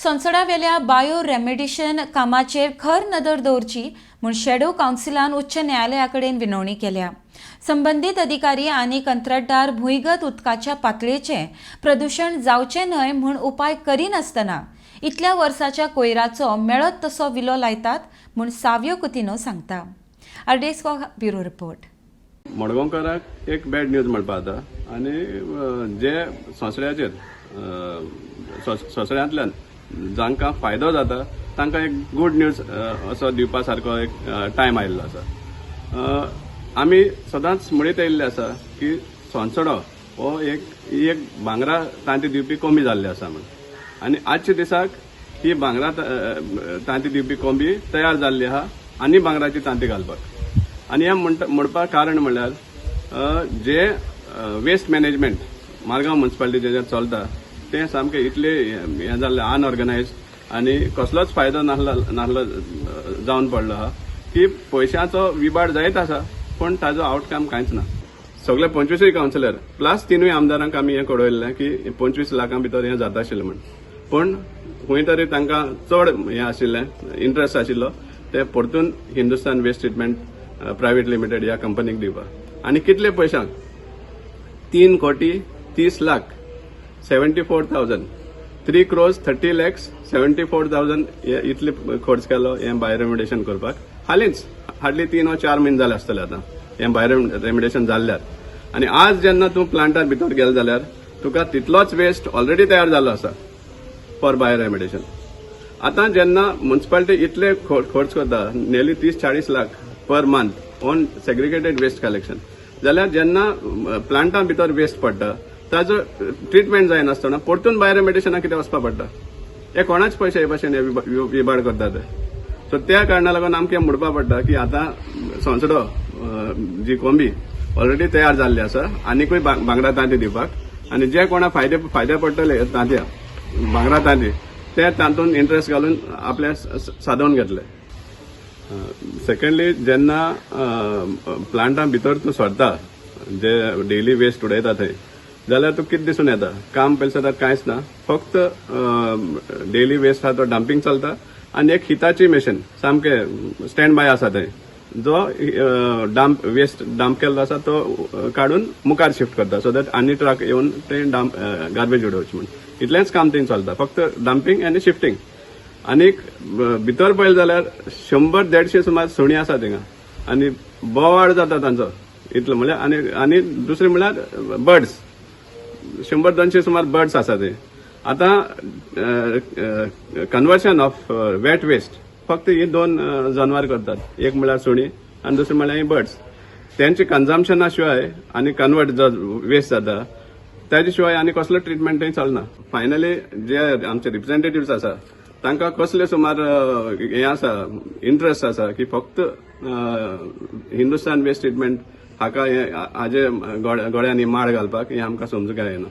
सोनसडावेल्या bio रेमेडिशन कामाचेर खर नदर दवरची म्हूण शेडो कावन्सिलान उच्च न्यायालया कडेन विनवणी केल्या. संबंदीत अधिकारी आनी कंत्राटदार भुंयगत उदकाच्या पातळेचें प्रदुशण जावचें न्हय म्हूण उपाय करिनासतना इतल्या वर्साच्या कोयराचो मेळत तसो विलो लायतात म्हूण सावियो कुतिनो सांगता. RDX bureau report. मडगांवकाराक एक बॅड न्यूज म्हणपा जाता आनी जे सोंसड्याचेर सोंसड्यांतल्यान जांकां फायदो जाता तांकां एक गूड न्यूज असो दिवपा सारको एक टायम आयिल्लो आसा. आमी सदांच म्हणीत येयल्ले आसा की सोनसडो हो एक ही एक भांगरा तांती दिवपी कोंबी जाल्ली आसा म्हूण आनी आजच्या दिसाक ही भांगरा तांती दिवपी कोंबी तयार जाल्ली आहा आनी भांगराची तांती घालपाक. आनी हें म्हणटा म्हणपाक कारण म्हणल्यार जे वेस्ट मॅनेजमेंट मारगांव म्युन्सिपालिटीचें जें चलता तें सामकें इतलें हें जाल्लें, अनऑर्गनायज आनी कसलोच फायदो नासलो जावन पडलो आहा की पयशांचो विबाड जायत आसा, पूण ताजो आवटकम कांयच ना. सगळे 25ूय कावन्सिलर प्लस तिनूय आमदारांक आमी हें कळयल्लें की 25 लाखां भितर हें जाता आशिल्लें म्हूण, पूण खंय तरी तांकां चड हें आशिल्लें, इंट्रस्ट आशिल्लो ते परतून Hindustan waste treatment private limited ह्या कंपनीक दिवपाक. आनी कितले पयशांक? 3 कोटी 30 लाख 74,000, 3 crores 30 lakhs 74,000 इतले खर्च केलो हें बायोरेमिडेशन करपाक. हालींच हार्डली 3 वा 4 म्हयने जाले आसतले आतां हें बायोरेमिडेशन जाल्ल्यार. आनी आज जेन्ना तूं प्लांटार भितर गेले जाल्यार तुका तितलोच वेस्ट ऑलरेडी तयार जाल्लो आसा फॉर बायोरेमिडेशन. आतां जेन्ना म्युन्सिपालिटी इतले खर्च करता, nearly 30-40 lakh per month on segregated waste collection, जाल्यार जेन्ना प्लांटा भितर वेस्ट पडटा ताजो ट्रिटमेंट जायनासतना परतून बायोरेमिडेशनाक कितें वचपा पडटा. हे कोणाच पयशे हे भाशेन हे विबाड करता ते. सो त्या कारणा लागून आमकां हें म्हणपा पडटा की आतां सोंसडो जी कोंबी ऑलरेडी तयार जाल्ली आसा आनिकूय भांगरा तांती दिवपाक आनी जे कोणा फायदे फायदे पडटले तांतयां, भांगरा तांती, ते तातूंत इंट्रस्ट घालून आपले सादोवन घेतले. सेकंडली, जेन्ना प्लांटा भितर तूं सरता, जे डेली वेस्ट उडयता थंय जाल्यार तूं कितें दिसून येता? काम पळयता जाल्यार कांयच ना. फक्त डेली वेस्ट आहा तो डंपींग चलता आनी एक हिताची मशीन सामकें स्टँड बाय आसा थंय, जो डंप वेस्ट डंप केल्लो आसा तो काडून मुखार शिफ्ट करता, सो that आनी ट्रक येवन ते डंप गार्बेज उडोवची म्हूण. इतलेंच काम थंय चलता, फक्त डंपींग आनी शिफ्टींग. आनीक भितर पळयलें जाल्यार 100-150 सुमार सुणी आसा थिंगा आनी बोवाळ जाता तांचो इतलो म्हणल्यार. आनी दुसरें म्हणल्यार बर्ड्स, 100-200 सुमार बर्ड्स आसा ते. आतां कन्वर्शन ऑफ वेट वेस्ट फक्त ही दोन जनावर करतात, एक म्हणल्यार सुणी आनी दुसरें म्हणल्यार ही बर्ड्स. तेंचे कन्जम्पशना शिवाय आनी कन्वर्ट जो वेस्ट जाता ताजे शिवाय आनी कसलो ट्रिटमेंट थंय चलना. फायनली जे आमचे रिप्रेझेंटेटिव्स आसा तांकां कसले सुमार हें आसा, इंट्रस्ट आसा की फक्त हिंदुस्तान वेस्ट ट्रिटमेंट हाका हे हाजे गळ्यांनी माळ घालपाक, हें आमकां समजूंक येना.